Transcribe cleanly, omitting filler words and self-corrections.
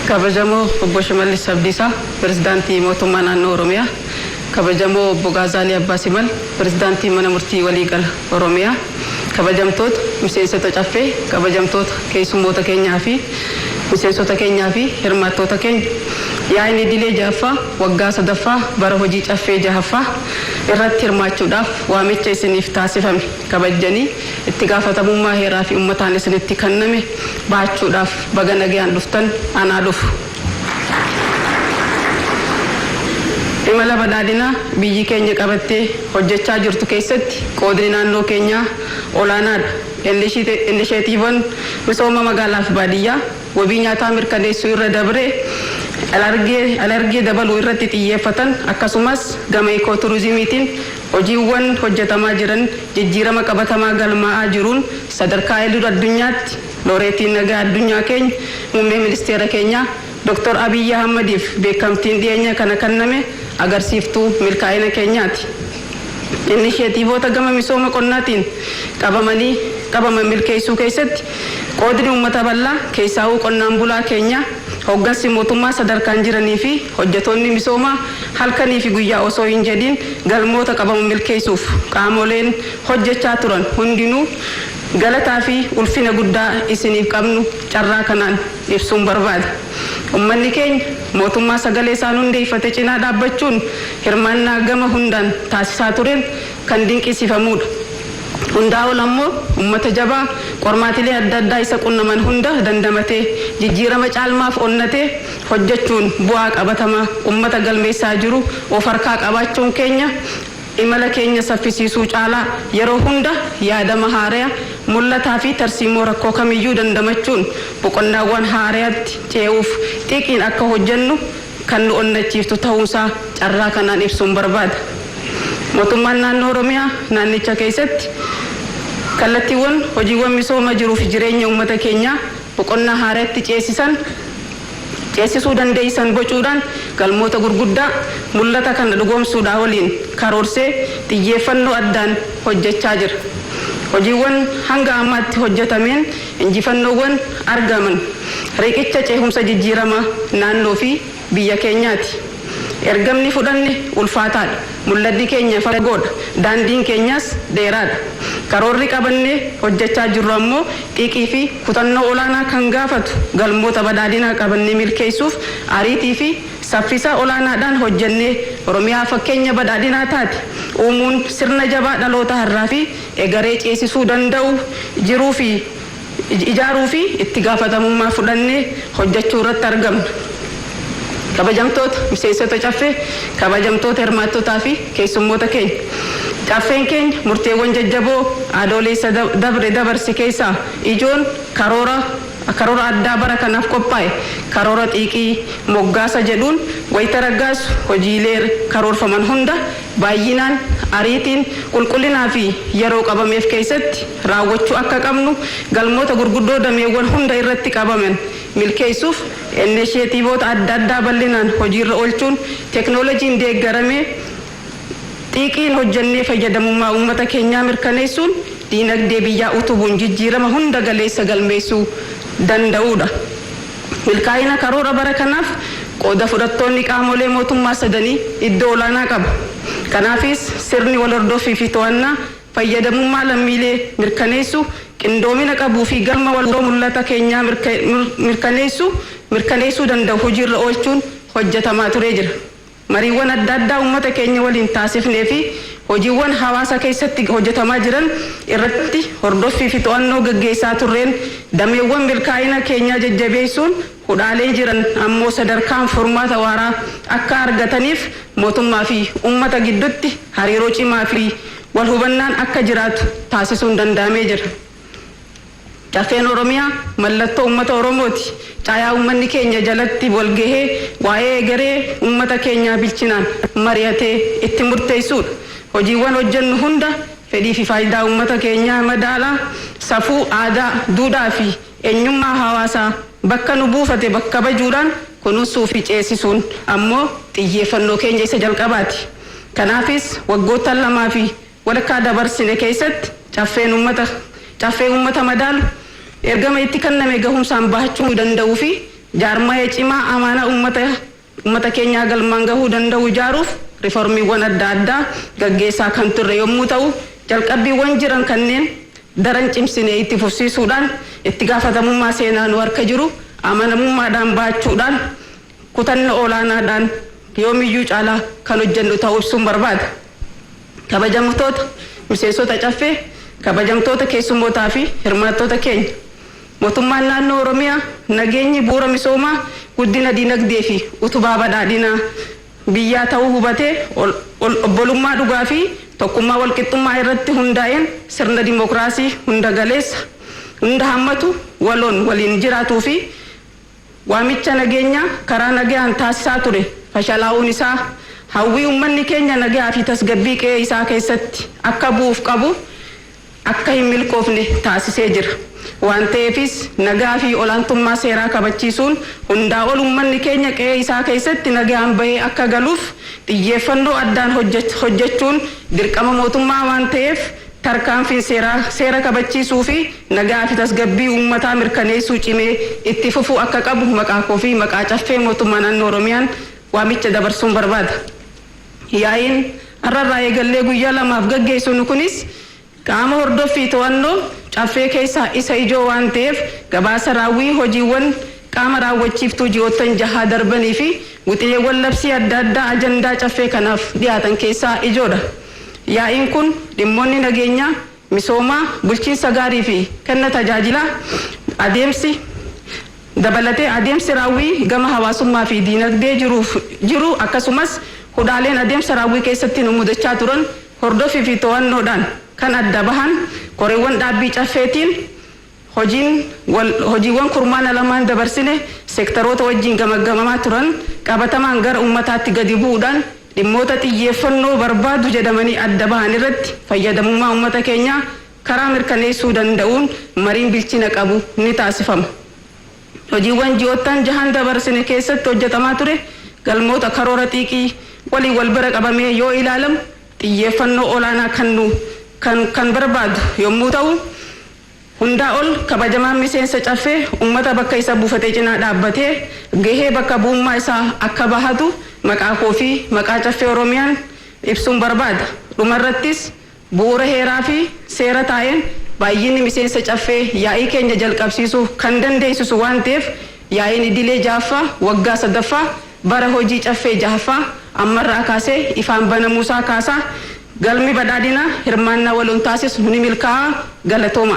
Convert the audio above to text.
Kabajamoo Obbo Shimallis Abdiisaa, Pirezidaantii Mootummaa Naannoo Oromiyaa, Kabajamoo Obbo Gaazaalii Abbaa Simal, Pirezidaantii Mana Murtii Waliigala Oromiyaa, kabajamtoota miseensota Caffee, kabajamtoota keessummoota keenyaa fi miseensota keenyaa fi hirmaattoota keenya, yaa'iin idilee 6ffaa waggaa 3ffaa bara hojii Caffee 6ffaa irratti hirmaachuudhaaf waamicha isiniif taasifame kabajjanii itti gaafatamummaa heeraa fi ummataan isinitti kanname bahachuudhaaf baga nagayaan dhuftan, anaa dhufu. Imala badhaadhinaa biyyi keenya qabattee hojjechaa jirtu keessatti qoodni naannoo keenyaa olaanaadha. Inisheetiiviiwwan misooma magaalaa fi baadiyyaa wabii nyaataa mirkaneessuu irra dabree alergee dabaluu irratti xiyyeeffatan akkasumas gama ikoo-turizimiitiin hojiiwwan hojjetamaa jiran jijjiirama qabatamaa galmaa'aa jiruun sadarkaa idil addunyaatti Looreetiin Nagaa Addunyaa keenya Muummee Ministeera keenyaa Doktar Abiyyi Ahmadiif beekamtiin dhiyeenya kana kanname agarsiiftuu milkaa'ina keenyaati. Inisheetiivoota gama misooma qonnaatiin qabamanii qabaman milkeessuu keessatti qoodni ummata bal'aa keessaahuu qonnaan bulaa keenyaa, hooggansi mootummaa sadarkaan jiranii fi hojjetoonni misoomaa halkanii fi guyyaa osoo hin jedhiin galmoota qabaman milkeessuuf qaamoleen hojjechaa turan hundinuu galataa fi ulfina guddaa isiniif qabnu carraa kanaan ibsuun barbaada. Ummanni keenya mootummaa sagalee isaan hundeeffate cinaa dhaabbachuun hirmaannaa gama hundaan taasisaa tureen kan dinqisiifamuudha. Hundaa ol ammoo ummata jabaa qormaatilee adda addaa isa qunnaman hunda dandamatee jijjiirama caalmaaf onnatee hojjechuun bu'aa qabatamaa ummata galmeessaa jiru of harkaa qabaachuun keenya imala keenya saffisiisuu caalaa yeroo hunda yaadama haaraya, mul'ataa fi tarsiimoo rakkoo kamiyyuu dandamachuun boqonnaawwan haarayatti cee'uuf xiiqiin akka hojjennu kan nu onnachiiftu tahuusaa carraa kanaan ibsuun barbaada. Mootummaan Naannoo Oromiyaa naannicha keessatti kallattiiwwan hojiiwwan misooma jiruufi jireenya ummata keenyaa boqonnaa haarayatti ceesisan ceesisuu dandeessisan bocuudhaan galmoota gurguddaa mul'ata kana dhugoomsuudhaa waliin karoorsee xiyyeeffannoo addaan hojjechaa jira. Hojiiwwan hanga ammaatti hojjetameen injifannoowwan argaman riqicha ceehumsa jijjiiramaa naannoo fi biyya keenyaati. Ergamni fudhanne ulfaataadha. Mul'atni keenya fagoodha. Daandiin keenyas dheeraadha. Karoorri qabannee hojjechaa jirru ammoo xiiqii fi kutannoo olaanaa kan gaafatu galmoota badhaadhinaa qabannee milkeessuuf ariitii fi saffisa olaanaadhaan hojjennee Oromiyaa fakkeenya badhaadhinaa taate uumuun sirna jabaa dhaloota har'aa fi egaree ceesisuu danda'u jiruu fi ijaaruu fi itti gaafatamummaa fudhannee hojjechuu irratti argamna. Kabajamtoota miseensota Caffee, kabajamtoota hirmaattotaa fi keessummoota keenya. Caffeen keenya murteewwan jajjaboo Adooleessa dabre dabarse keessaa ijoon karoora karoora addaa bara kanaaf qophaa'e karoora xiiqii moggaasa jedhuun wayita raggaasu hojiilee karoorfaman hunda baay'inaan, ariitiin, qulqullinaa fi yeroo qabameef keessatti raawwachuu akka qabnu galmoota gurguddoo dameewwan hunda irratti qabaman milkeessuuf inisheetiivoota adda addaa bal'inaan hojiirra oolchuun teknoolojiin deeggaramee xiiqiin hojjennee fayyadamummaa uummata keenyaa mirkaneessuun diinagdee biyyaa utubuun jijjiirama hunda galeessa galmeessuu danda'uudha. Milkaa'ina karoora bara kanaaf qooda fudhattoonni qaamolee mootummaa sadanii iddoo olaanaa qabu. Kanaafis sirni wal hordoffii fi to'annaa fayyadamummaa lammiilee mirkaneessu qindoomina qabuu fi galma waloo mul'ata keenyaa mirkaneessu mirkaneessuu danda'u hojiirra oolchuun hojjetamaa turee jira. Mariiwwan adda addaa uummata keenya waliin taasifnee fi hojiiwwan hawaasa keessatti hojjetamaa jiran irratti hordoffii fi to'annoo gaggeessaa turreen dameewwan milkaa'ina keenyaa jajjabeessuun hudhaalee jiran ammoo sadarkaan furmaata waaraa akka argataniif mootummaa fi uummata gidduutti hariiroo cimaa fi wal hubannaan akka jiraatu taasisuun danda'amee jira. Caffeen Oromiyaa mallattoo uummata Oromooti. Caayaa uummanni keenya jalatti walgahee waa'ee egeree uummata keenyaa bilchinaan mari'atee itti murteessuudha. Hojiiwwan hojjennu hunda fedhii fi faayidaa uummata keenyaa madaalaa, safuu, aadaa, duudhaa fi eenyummaa hawaasaa bakka nu buufate bakka kabajuudhaan kunuunsuu fi ceesisuun ammoo xiyyeeffannoo keenya isa jalqabaati. Kanaafis waggoottan 2 fi walakkaa dabarsine keessatti caffeen uummata caffee uummata madaalu ergama itti kenname gahumsaan bahachuu danda'uu fi Jaarmaya cimaa amaanaa uummata keenyaa galmaan gahuu danda'u ijaaruuf riformiiwwan adda addaa gaggeessaa kan turre yommuu ta'u, jalqabbiiwwan jiran kanneen daran cimsinee itti fufsiisuudhaan itti gaafatamummaa seenaa nu harka jiru amanamummaadhaan baachuudhaan kutannoo olaanaadhaan yoomiyyuu caalaa kan hojjennu ta'uu ibsuun barbaada. Kabajamtoota miseensota Caffee, kabajamtoota keessummootaa fi hirmaattoota keenya. Mootummaan naannoo Oromiyaa nageenyi bu'uura misoomaa, guddina dinagdee fi utubaa badhaadhinaa biyyaa ta'uu hubatee, obbolummaa dhugaa fi tokkummaa walqixxummaa irratti hundaa'een sirna dimookiraasii hunda galeessa, hunda hammatu, waloon waliin jiraatuu fi waamicha nageenyaa karaa nagaan taasisaa ture fashalaa'uun isaa hawwii uummanni keenya nagaa fi tasgabbii qe'ee isaa keessatti akka bu'uuf qabu akka hin milkoofne taasisee jira. Waan ta'eefis nagaa fi olaantummaa seeraa kabachiisuun hundaa ol uummanni keenya qe'ee isaa keessatti nagaan bahee akka galuuf xiyyeeffannoo addaan hojjechuun dirqama mootummaa waan ta'eef, tarkaanfiin seera kabachiisuu fi nagaa fi tasgabbii uummataa mirkaneessuu cimee itti fufuu akka qabu maqaa koo fi maqaa Caffee mootummaa naannoo Oromiyaan waamicha dabarsuun barbaada. Yaa'iin har'arraa eegallee guyyaa 2f gaggeessinu kunis qaama hordoffii to'annoo Caffee keessaa isa ijoo waan ta'eef, gabaasa raawwii hojiiwwan qaama raawwachiiftuu ji'oottan 6 darbanii fi wixineewwan labsii adda addaa ajandaa Caffee kanaaf dhiyaatan keessaa ijoodha. Yaa'iin kun dhimmoonni nageenyaa, misoomaa, bulchiinsa gaarii fi kenna tajaajilaa adeemsi dabalatee adeemsi raawwii gama hawaasummaa fi diinagdee jiruuf jiru, akkasumas hudhaaleen adeemsa raawwii keessatti nu mudachaa turan hordoffii fi to'annoodhaan kan adda bahan koreewwan dhaabbii Caffeetiin hojiiwwan kurmaana 2n dabarsine seektaroota wajjin gamaggamamaa turan qabatamaan gara uummataatti gadi bu'uudhaan dhimmoota xiyyeeffannoo barbaadu jedhamanii adda bahan irratti fayyadamummaa uummata keenyaa karaa mirkaneessuu danda'uun mariin bilchina qabu ni taasifama. Hojiiwwan ji'oottan 6n dabarsine keessatti hojjetamaa ture galmoota karoora xiiqii waliin wal bira qabamee yoo ilaalamu xiyyeeffannoo olaanaa kan nu kan kan barbaadu yommuu ta'u, hundaa ol kabajamaan miseensa Caffee uummata bakka isa buufatee cinaa dhaabbatee gahee bakka bu'ummaa isaa akka bahatu maqaa koo fi maqaa Caffee Oromiyaan ibsuun barbaada. Dhumarrattis bu'uura heeraa fi seera taa'een baay'inni miseensa Caffee yaa'ii keenya jalqabsiisuu kan dandeessisu waan ta'eef, yaa'iin idilee ja'affaa waggaa sadaffaa bara hojii Caffee jahaffaa ammarraa kaasee ifaan banamuusaa kaasaa, galmi badhaadhinaa hirmaannaa waloon taasisu ni milkaa'a. Galatooma.